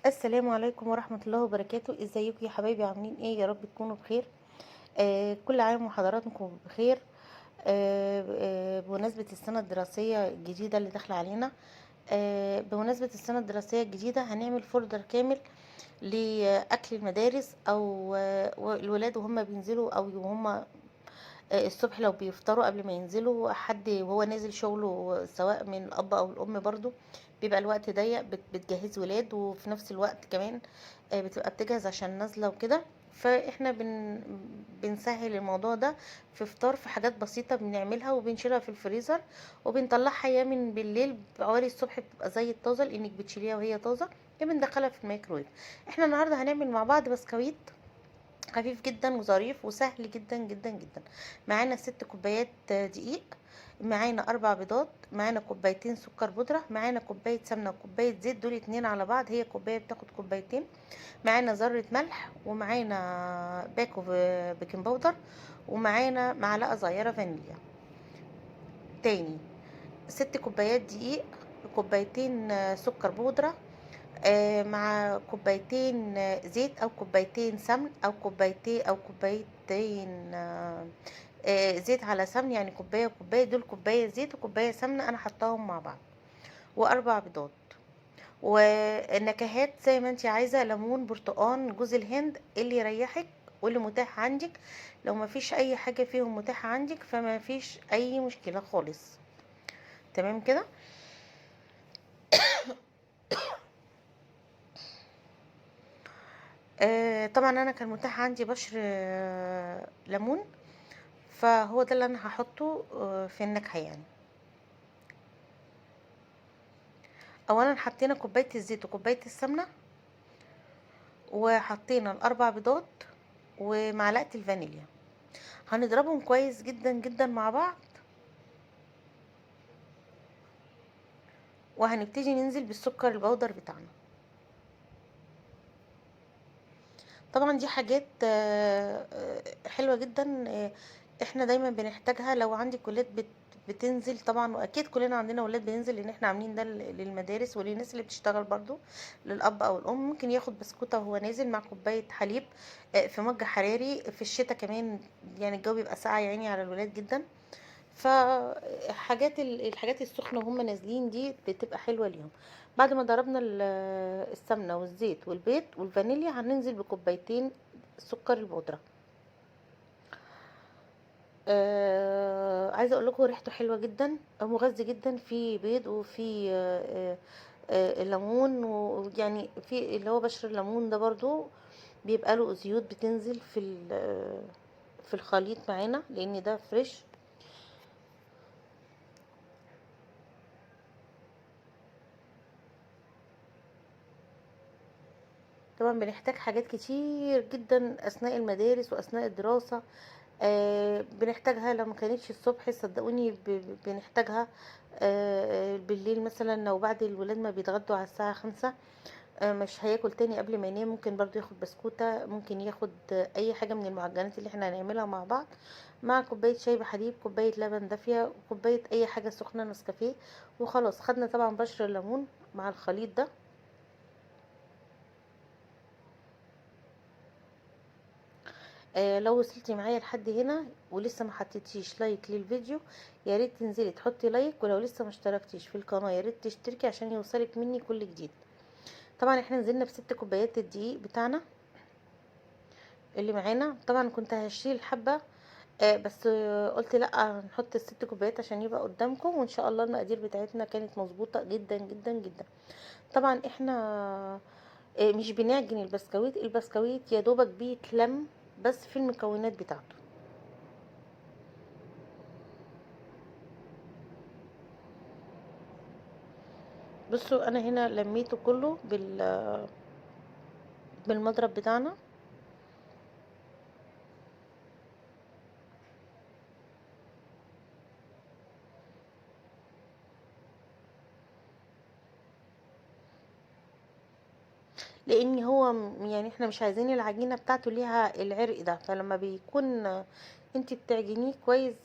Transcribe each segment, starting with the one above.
السلام عليكم ورحمة الله وبركاته. ازيكم يا حبايبي؟ عاملين ايه؟ يا رب تكونوا بخير. كل عام وحضراتكم بخير. بمناسبة السنة الدراسية الجديدة اللي داخلة علينا، بمناسبة السنة الدراسية الجديدة هنعمل folder كامل لأكل المدارس أو الولاد وهم بينزلوا أو وهم الصبح لو بيفطروا قبل ما ينزلوا، حد وهو نازل شغله سواء من الأب أو الأم برضو بيبقى الوقت ضيق، بتجهز ولاد وفي نفس الوقت كمان، بتبقى بتجهز عشان نازلة وكده. فاحنا بنسهل الموضوع ده في فطار، في حاجات بسيطة بنعملها وبنشيلها في الفريزر وبنطلعها يا من بالليل حوالي الصبح بتبقى زي الطازة لانك بتشيليها وهي طازة، يا بندخلها في الميكرويف. احنا النهاردة هنعمل مع بعض بسكويت خفيف جدا وظريف وسهل جدا جدا جدا. معانا 6 كوبايات دقيق، معانا 4 بيضات، معانا كوبايتين سكر بودرة، معانا كوباية سمنة وكوباية زيت، دول 2 على بعض، هي كوباية بتاخد كوبايتين، معانا ذرة ملح، ومعانا باكو بيكنج باودر، ومعانا معلقة صغيرة فانيليا. تاني 6 كوبايات دقيق، كوبايتين سكر بودرة، مع كوبايتين زيت او كوبايتين سمن او كوبايتين او كوبايتين، زيت على سمن، يعني كوباية وكوباية، دول كوباية زيت وكوباية سمنة انا حطاهم مع بعض، و4 بيضات، ونكهات زي ما انتي عايزة، ليمون، برتقان، جوز الهند، اللي يريحك واللي متاح عندك. لو ما فيش اي حاجة فيهم متاحة عندك فما فيش اي مشكلة خالص. تمام كده؟ طبعا انا كان متاح عندي بشر، ليمون، فهو ده اللي انا هحطه، في النكهة. اولا حطينا كوباية الزيت وكوباية السمنة، وحطينا ال4 بيضات ومعلقة الفانيليا، هنضربهم كويس جدا جدا مع بعض، وهنبتدي ننزل بالسكر البودر بتاعنا. طبعا دي حاجات، حلوة جدا، احنا دايما بنحتاجها. لو عندك ولاد بتنزل طبعا، واكيد كلنا عندنا ولاد بينزل، لان احنا عاملين ده للمدارس وللناس اللي بتشتغل برضو، للاب او الام. ممكن ياخد بسكوته وهو نازل مع كوبايه حليب، في مج حراري. في الشتاء كمان الجو بيبقى ساقع على الولاد جدا، فحاجات الحاجات السخنه وهم نازلين دي بتبقى حلوه ليهم. بعد ما ضربنا السمنه والزيت والبيض والفانيليا، هننزل بكوبايتين سكر البودره. عايزه اقول لكم ريحته حلوه جدا، مغذي جدا، في بيض وفي، ليمون، ويعني في اللي هو بشر الليمون ده برضو بيبقى له زيوت بتنزل في الخليط معانا لان ده فريش. طبعا بنحتاج حاجات كتير جدا اثناء المدارس واثناء الدراسه، بنحتاجها لو ما كانتش الصبح صدقوني بنحتاجها، بالليل مثلا، لو بعد الولاد ما بيتغدوا على الساعة 5، مش هياكل تاني قبل ما ينام، ممكن برضو ياخد بسكوتة، ممكن ياخد اي حاجة من المعجنات اللي احنا هنعملها مع بعض، مع كوباية شاي بحليب، كوباية لبن دافية، كوباية اي حاجة سخنة، نسكافيه، وخلاص. خدنا طبعا بشر الليمون مع الخليط ده. لو وصلتي معايا لحد هنا ولسه ما حطيتيش like للفيديو، يا ريت تنزلي تحطي like، ولو لسه ما اشتركتيش في القناه يا ريت تشتركي عشان يوصلك مني كل جديد. طبعا احنا نزلنا ب6 كوبايات الدقيق بتاعنا اللي معانا. طبعا كنت هشيل حبه، بس، قلت لا هنحط ال6 كوبايات عشان يبقى قدامكم، وان شاء الله المقادير بتاعتنا كانت مظبوطه جدا جدا جدا. طبعا احنا، مش بنعجن البسكويت، البسكويت يا دوبك بيتلم بس في المكونات بتاعته. بصوا انا هنا لميته كله بالمضرب بتاعنا. لان هو احنا مش عايزين العجينه بتاعته ليها العرق ده، فلما بيكون انت بتعجنيه كويس،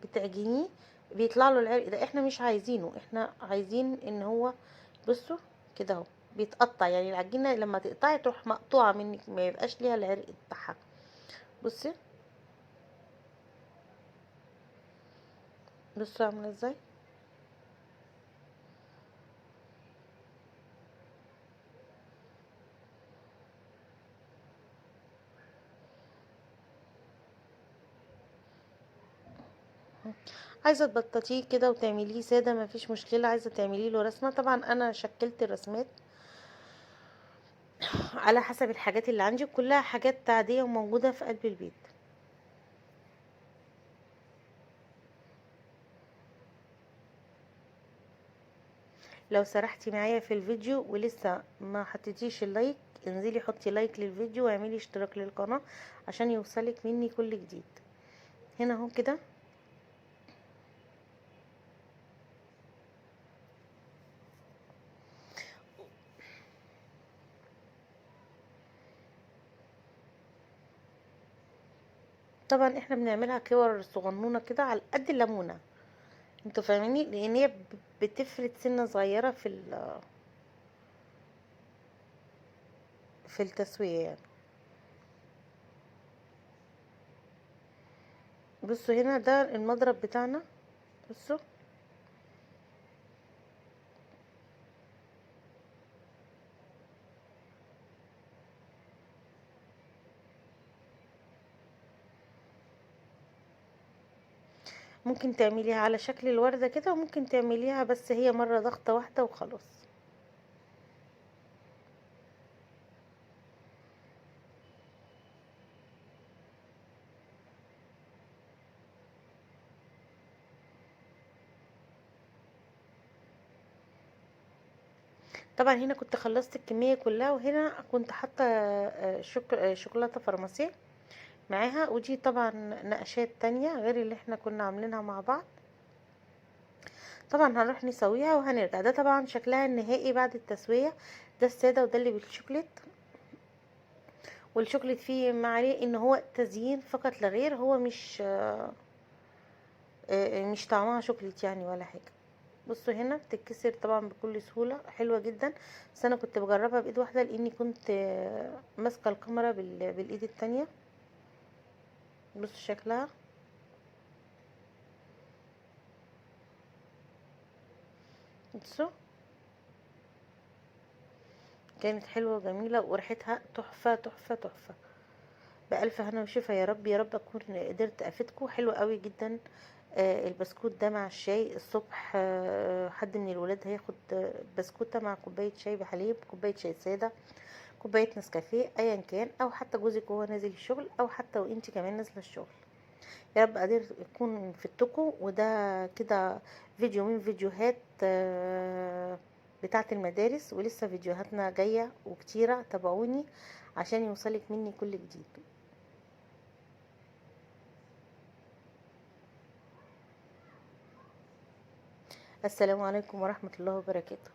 بتعجنيه بيطلع له العرق ده، احنا مش عايزينه، احنا عايزين ان هو بصوا كده اهو بيتقطع، يعني العجينة لما تقطعي تروح مقطوعة منك، ما يبقاش ليها العرق بتاعها. بصي بصوا عامله ازاي. عايزه تبططيه كده وتعمليه ساده مفيش مشكلة، عايزه تعمليه له رسمه، طبعا انا شكلت الرسمات على حسب الحاجات اللي عندي، كلها حاجات عادية وموجودة في قلب البيت. لو سرحتي معايا في الفيديو ولسه ما حطيتيش ال like، انزلي حطي like للفيديو واعملي اشتراك للقناة عشان يوصلك مني كل جديد. هنا اهو كده طبعا احنا بنعملها كور صغنونه كده على قد الليمونه، انتوا فاهميني، لان هي بتفرد سنة صغيرة في التسوية يعني. بصوا هنا ده المضرب بتاعنا، بصوا ممكن تعمليها على شكل الوردة كده، وممكن تعمليها بس هي مرة ضغطة واحدة وخلاص. طبعا هنا كنت خلصت الكمية كلها، وهنا كنت حاطة شوكولاتة فرماسيه معاها، ودي طبعا نقشات تانية غير اللي احنا كنا عاملينها مع بعض. طبعا هنروح نسويها وهنرجع. ده طبعا شكلها النهائي بعد التسوية، ده السادة وده اللي بالشوكليت، والشوكليت فيه ما عليه ان هو تزيين فقط لا غير، هو مش طعمها شوكليت يعني ولا حاجة. بصوا هنا بتتكسر طبعا بكل سهولة، حلوة جدا، بس انا كنت بجربها بايد واحدة لاني كنت ماسكة الكاميرا بالايد التانية. بصوا شكلها، بصوا كانت حلوة وجميلة وريحتها تحفة تحفة تحفة. بألف هنا وشفا يا رب، يا رب اكون قدرت افيدكم. حلو قوي جدا البسكوت ده مع الشاي الصبح. حد من الولاد هياخد بسكوتة مع كوباية شاي بحليب، كوباية شاي سادة، كوباية نسكافيه، ايا كان، او حتى جوزك وهو نازل الشغل، او حتى وانتي كمان نازلة الشغل. يا رب قدرت اكون فدتكم. وده كده فيديو من فيديوهات بتاعة المدارس، ولسه فيديوهاتنا جاية وكتيرة، تابعوني عشان يوصلك مني كل جديد. السلام عليكم ورحمة الله وبركاته.